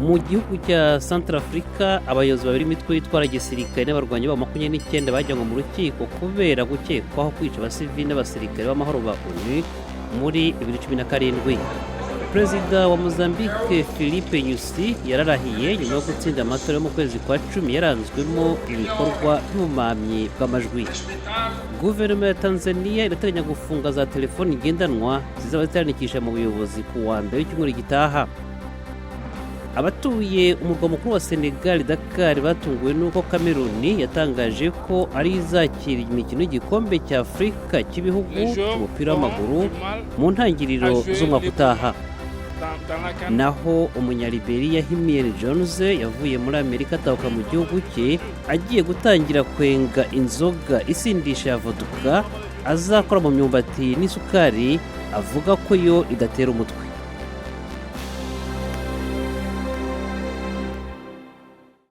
Mu gihugu cya Santarafurika, abayobozi babiri b'imitwe yitwara gisirikare n'abarwanyi babo 29 bajyanwe mu rukiko kubera gukekwaho kwica abasivili n'abasirikare b'amahoro ba ONU muri 2017. Perezida wa Mozambique Filipe Nyusi yararahiye nyuma yo gutsinda amatora yo mu kwezi kwa 10 yaranzwemo ibikorwa by'ubumamyi bw'amajwi. Guverinoma ya Tanzania irateganya gufunga za telefoni ngendanwa zizaba zitandikisha mu buyobozi ku wa mbere w'icyumweru gitaha. Abatuye umurwa mukuru wa Senegal, Dakar, batunguwe n'uko Cameroon yatangaje ko ari izakira imikino y'igikombe cya Afurika cy'ibihugu cy'umupira w'amaguru mu ntangiriro z'umwaka utaha. Naho Umunyaliberiya Himiel Jones yavuye muri Amerika atahuka mu gihugu cye agiye gutangira kwenga inzoga isindisha ya vodka azakora mu myumbati n'isukari, avuga ko yo idatera umutwe.